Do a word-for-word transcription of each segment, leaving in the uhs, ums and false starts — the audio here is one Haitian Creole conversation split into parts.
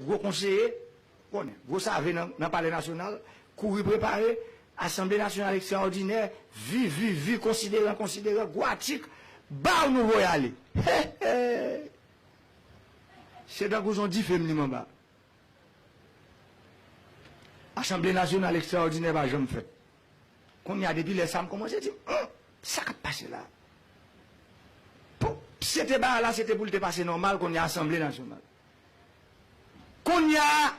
gwo konseye, konnen, gwo save nan, nan Palè Nasyonal, kouri prepare, Asanble Nasyonal Ekstraòdinè, vi, vi, vi, konsideran, konsideran, gwo atik, baw nou voye ale. Se tankou se yon dife m limen anba. Asanble Nasyonal Ekstraòdinè pa janm fèt. Kounye a, depi lè sa, m kòmanse di, "Hum, sa k ap pase la?" Pou, se te bagay la, se te pou l te pase nòmal, kounye a, Asanble Nasyonal. Kounye a,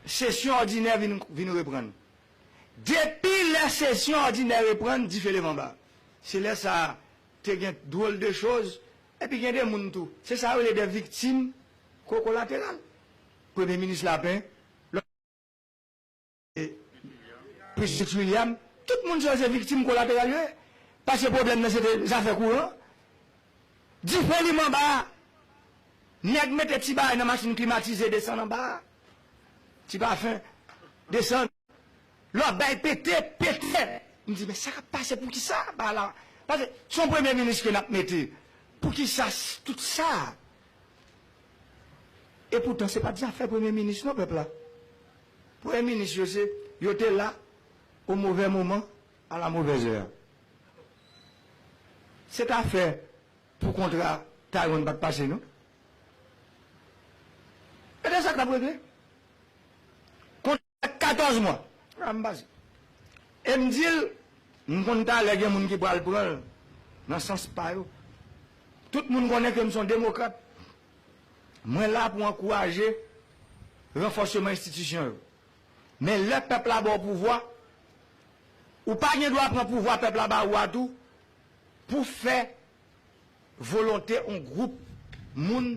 sesyon òdinè vin, vin reprann. Depi lè sesyon òdinè reprann, dife leve anba. Se lè sa a, te gen dwòl de choz, epi gen de moun tou. Se sa yo rele de viktim ko-, kolateral. Premye minis Lapen, lòt, e, Prezidan William, tout moun sa yo se viktim kolateral yo ye. Paske pwoblèm nan se te zafè kouran. Dife limen anba a. Nèg mete ti bagay nan machin klimatize, desann anba a. Ti pafen, desann. Lòbèy pete, pete. M di, "Men sa k ap pase, poukisa bagay la?" Paske se yon premye minis ke n ap mete. Poukisa s-, tout sa? Epoutan, se pa t zafè premye minis non, pèp la. Premye minis yo se, yo te la au mauvais moment, à la mauvaise heure. Se t afè pou kontra Taiwan pa t pase non. E de sa k t ap regle. Kontra katòz mwa. A, m pase. E m di l, m konn talè gen moun ki pral pran l nan sans pa yo. Tout moun konnen ke m se yon demokrat. Mwen la pou ankouraje ranfòseman enstitisyon yo. Men lè pèp la ba w pouvwa, ou pa gen dwa pran pouvwa pèp la ba ou a tou pou fè volonte yon gwoup moun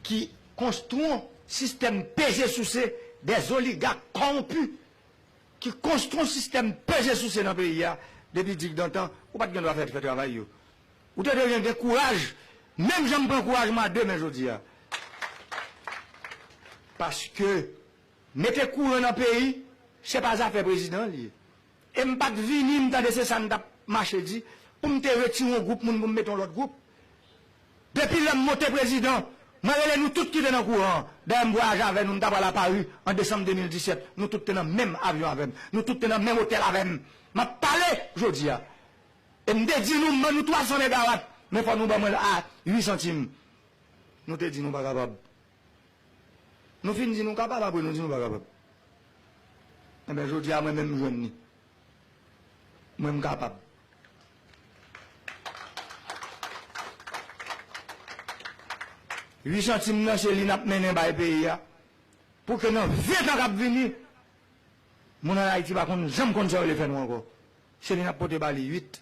ki konstwi yon sistèm peze souse, des oligarques corrompus, ki konstwi yon sistèm peze souse nan peyi a depi digdantan, ou pa t gen dwa fè, fè travay yo. Ou te dwe gen, gen kouraj, menm jan m pran kouraj mwen a de men jodi a. Paske mete kouran nan peyi, se pa zafè prezidan li ye. E m pa t vini, m tande se sa n t ap mache di, pou m te retire yon gwoup moun pou m mete yon lòt gwoup. Depi lè m monte prezidan, mwen rele nou tout ki te nan kouran an. Dayè m vwayaje avè nou, m ta pral a Pari an desanm de mil disèt. Nou tout te nan menm avyon avè m. Nou tout te nan menm otèl avè m. M ap pale jodi a. E m te di nou, m ban nou twa san megawat, men fò nou ban mwen l a uit santim. Nou te di nou pa kapab. Nou fin di nou kapab, apre nou di nou pa kapab. Enben, jodi a, mwen menm, m jwenn li. Mwen, m kapab. Uit santim nan, se li n ap mennen bay peyi a. Pou ke nan ven tan k ap vini, moun ann Ayiti pa konn janm konn sa yo rele fè nou ankò. Se li n ap pote ba li, uit.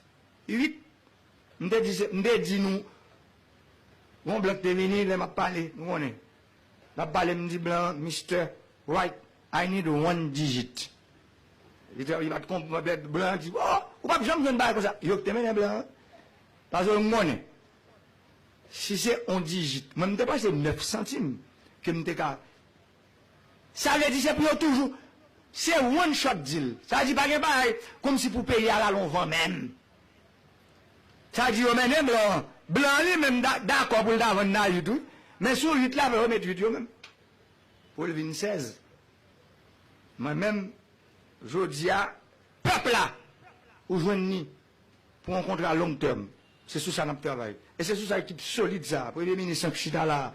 Uit. M te di se, m te di nou, gon blan ki te vini, lè m ap pale, nou konnen. L ap pale, m di blan, "Mister White, I need one digit." Li te, li pa t konprann, blan an di, "Oh, ou p ap janm jwenn bagay konsa." Yo ki te mennen blan an. Paske m konnen, si se yon digit, mwen, m te panse nèf santim ke m te ka Sa vle di se pou yo toujou. Se one shot deal. Sa vle di pa gen bagay kòmsi pou peyi a rale yon van menm. Sa vle di yo mennen blan an. Blan an li menm da-, dakò pou l ta vann nan uit wi. Men sou uit la, yo met uit yo menm. Pou l vin sèz. Mwen menm, jodi a, pèp la, ou jwenn li pou yon kontra long tèm. Se sou sa n ap travay. E se sou sa ekip solid sa a, premye minis lan k chita la a,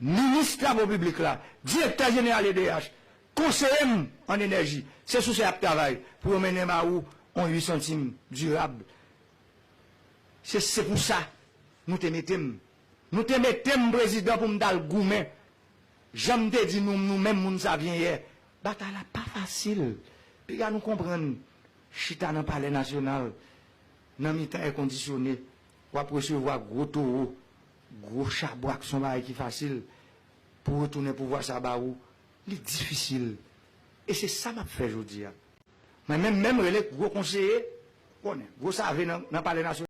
minis travo piblik la, direktè jeneral E D H, konseye m an enèji, se sou sa y ap travay pou yo mennen ba ou yon uit santim dirab. Se, se pou sa nou te mete m. Nou te mete m prezidan pou m t al goumen. Jan m te di nou, nou menm moun Savyen yè, batay la pa fasil. Piga nou konprann, chita nan Palè Nasyonal, nan mitan èkondisyone, w ap resevwa gwo towo, gwo chabrak, se yon bagay ki fasil. Pou retounen pouvwa sa ba ou, li difisil. E se sa m ap fè jodi a. Mwen menm, menm rele gwo konseye, konnen, gwo save nan, nan Palè Nasyonal.